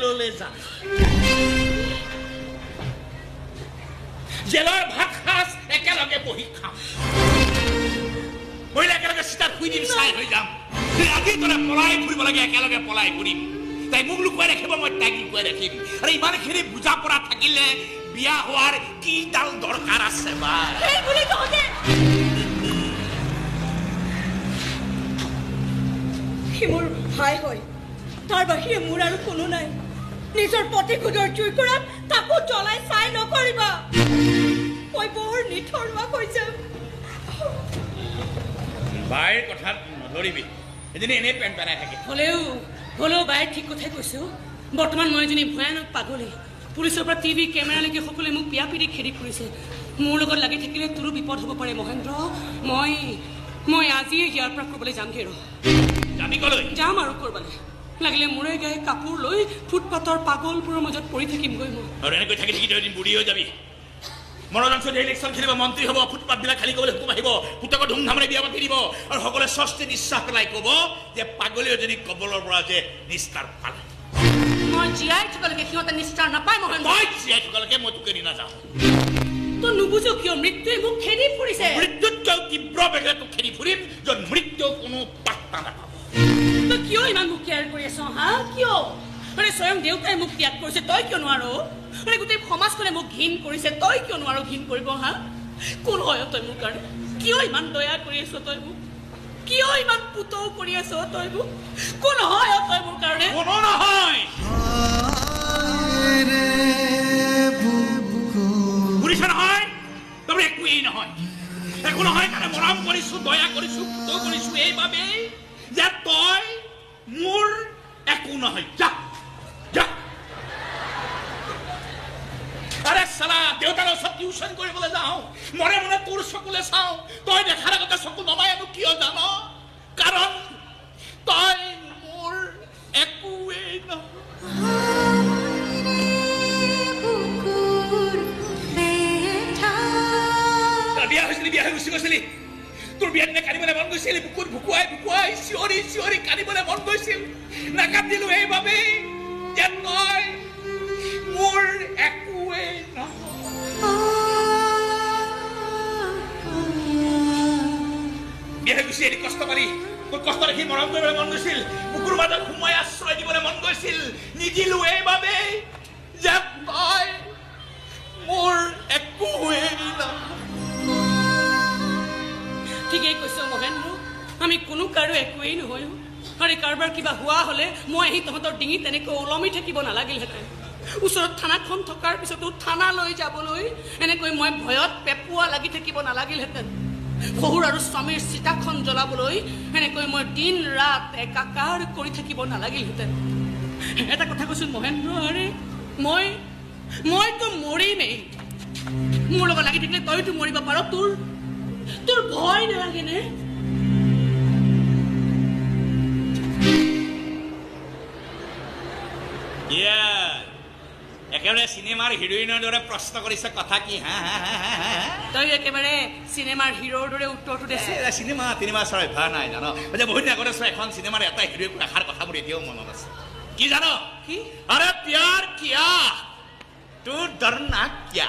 জেললৈ যাম। জেলৰ ভাত সাজ একেলগে বহি খাম, মহিলা একেলগে চিতাত শুই দিম, চাই হৈ যাম। আজি তই পলাই ফুৰিব লাগে, একেলগে পলাই ফুৰিম। তাই মোক লুকুৱাই ৰাখিব, মই তাইক লুকুৱাই ৰাখিম। আৰু ইমানখিনি বুজা পৰা থাকিলে বিয়া হোৱাৰ কিডাল দৰকাৰ আছে বা? সি মোৰ ভাই হয়, তাৰ বাহিৰে মোৰ আৰু কোনো নাই। নিজৰ প্ৰতিশোধৰ জুইকুৰাত তাকো জ্বলাই ছাই নকৰিবা, মই বৰ নিথৰুৱা হৈ যাম। বাইৰ কথাত নধৰিবি, এজনী এনেই পেন পেনাই থাকে। হ'লেও বায়ে ঠিক কথাই কৈছো। বৰ্তমান মই এজনী ভয়ানক পাগলী। পুলিচৰ পৰা টিভি কেমেৰালৈকে সকলোৱে মোক বিয়া পিটি খেদি ফুৰিছে। মোৰ লগত লাগি থাকিলে তোৰো বিপদ হ'ব পাৰে মহেন্দ্ৰ। মই আজিয়ে ইয়াৰ পৰা ক'ৰবালৈ যামগৈ। ৰ, যাবি ক'লৈ? যাম আৰু ক'ৰবালৈ, লাগিলে মোৰে গায়ে কাপোৰ লৈ ফুটপাথৰ পাগলবোৰৰ মাজত পৰি থাকিমগৈ মই। আৰু এনেকৈ থাকি থাকি তই এদিন বুঢ়ী হৈ যাবি। মনোৰঞ্জন ইলেকশ্যন খেলিব, মন্ত্ৰী হ'ব, ফুটপাথবিলাক খালী কৰিবলৈ হুকুম আহিব, পুতকৰ ধুমধামেৰে বিয়া পাতি দিব, আৰু সকলোৱে স্বস্তি নিশ্বাস পেলাই ক'ব যে পাগলী এজনী কবলৰ পৰা যে নিস্তাৰ পালে। মই জীয়াই থকালৈকে সিহঁতে নিস্তাৰ নাপায় মহেন্দ্ৰ। মই জীয়াই থকালৈকে মই তোকে নাযাওঁ। তই নুবুজ কিয়? মৃত্যুৱে মোক খেদি ফুৰিছে। মৃত্যুতকৈ তীব্ৰ বেগেৰে তোক খেদি ফুৰিম, য'ত মৃত্যু কোনো পাত্তা নাপাব। তই কিয় ইমান মোক কেয়াৰ কৰি আছ হা? কিয়? আৰে স্বয়ং দেউতাই মোক ত্যাগ কৰিছে, তই কিয় নোৱাৰ? আৰে গোটেই সমাজখনে মোক ঘিণ কৰিছে, তই কিয় নোৱাৰ ঘিণ কৰিব হা? কোন হয় তই মোৰ কাৰণে? কিয় ইমান দয়া কৰি আছ তই মোক? কিয় ইমান পুতৌ কৰি আছ তই মোক? কোন হয় তই মোৰ কাৰণে? কোনো নহয়। বুজিছ নহয়, তাৰমানে একোৱেই নহয়, একো নহয় কাৰণে মৰম কৰিছো, দয়া কৰিছো, পুতৌ কৰিছো এইবাবেই যে তই মোৰ একো নহয়। যা যা। আৰে চালা, দেউতাৰ ওচৰত টিউচন কৰিবলৈ যাওঁ, মনে মনে তোৰ চকুলে চাওঁ, তই দেখাৰ আগতে চকু নমাই আনো। কিয় জান? কাৰণ তই মোৰ একোৱেই নহয়। বিয়া হৈছিলি, বিয়া হৈ গুচি গৈছিলি। তোৰ বিয়া দিনা কান্দিবলৈ মন গৈছিল, বুকুত ভুকুৱাই ভুকুৱাই চিঞৰি চিঞৰি কান্দিবলৈ মন গৈছিল। নাকান্দিলো এইবাবেই যে তই মোৰ একোৱেই নহয়। বিয়া হৈ গুচি আহিলি, কষ্ট পালি, তোৰ কষ্ট দেখি মৰম কৰিবলৈ মন গৈছিল, বুকুৰ মাজত সোমাই আশ্ৰয় দিবলৈ মন গৈছিল। নিদিলো এইবাবেই যে তই মোৰ একোৱেই নহয়। ঠিকেই কৈছ মহেন্দ্ৰ, আমি কোনো কাৰো একোৱেই নহয়। আৰে কাৰোবাৰ কিবা হোৱা হ'লে মই আহি তহঁতৰ ডিঙিত তেনেকৈ ওলমি থাকিব নালাগিলহেঁতেন। ওচৰত থানাখন থকাৰ পিছতো থানালৈ যাবলৈ এনেকৈ মই ভয়ত পেপুৱা লাগি থাকিব নালাগিলহেঁতেন। শহুৰ আৰু স্বামীৰ চিতাখন জ্বলাবলৈ এনেকৈ মই দিন ৰাত একাকাৰ কৰি থাকিব নালাগিলহেঁতেন। এটা কথা কৈছোন মহেন্দ্ৰ, আৰে মইতো মৰিমেই। মোৰ লগত লাগি থাকিলে তইতো মৰিব পাৰ, তোৰ তোৰ ভয় নালাগেনে? একেবাৰে চিনেমাৰ হিৰোইনৰ দৰে প্ৰশ্ন কৰিছে কথা কি? হা হা হা। তই একেবাৰে চিনেমাৰ হিৰোৰ দৰে উত্তৰটো দিছে। চিনেমা তিনিমা চোৱাৰ অভ্যাস নাই জান? বহুত দিন আগতে চোৱা এখন চিনেমাৰ এটা হিৰোই এষাৰ কথা মোৰ এতিয়াও মনত আছে। কি জান? কি? আৰে প্যাৰ কিয়া তো ডৰনা কিয়া।